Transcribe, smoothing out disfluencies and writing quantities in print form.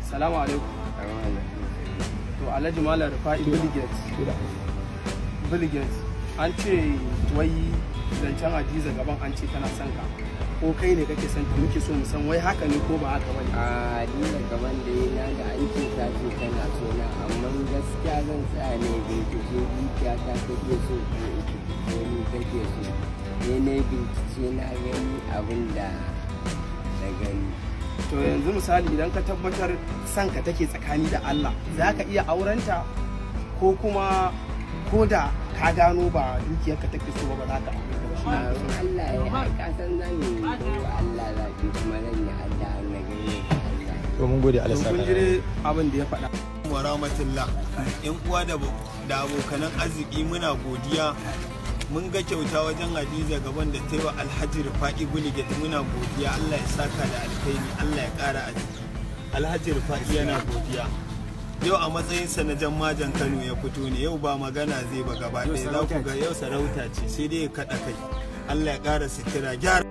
Salamu alaikum. To, Alhaji Malam Rufa'i Bill Gates. Bill Gates. An ce wai zancen Hadiza Gaban, an ce tana son ka. Ko kai ne kake son ta? Muke so mu san wai haka ne ko ba haka bane. A Hadiza Gaban da na ga an ce ta ce tana so na, amma gaskiya zan tsaya ne bincike, dukiya ta take so ko ita ko ni take so. Ne na bincike na gani abin da na gani. To, yanzu misali idan ka tabbatar son ka take tsakani da Allah, za ka iya aurenta, ko kuma ko da ka gano ba dukiyarka take so ba, ba za ka aure ta ba? Shi ne A Allah ya yi kasan zan yi wa Allah zaɓi, kuma zan yi Allah na gani Allah. To, mun gode, Allah To, saka. kun ji dai abin da ya faɗa. Wa rahmatullah. Yan uwa da abokanan arziki, muna godiya. Mun ga kyauta wajen Hadiza Gaban da ta yi wa Alhaji Rufa'i Buliget. Muna godiya, Allah ya saka da alkhairi, Allah ya kara arziki. Alhaji Rufa'i yana godiya. Yau a matsayinsa na jammajan Kano ya fito ne, yau ba magana zai ba gaba ɗaya. Za ku ga yau sarauta ce, sai dai ya kaɗa kai. Allah ya ƙara sutura, gyara.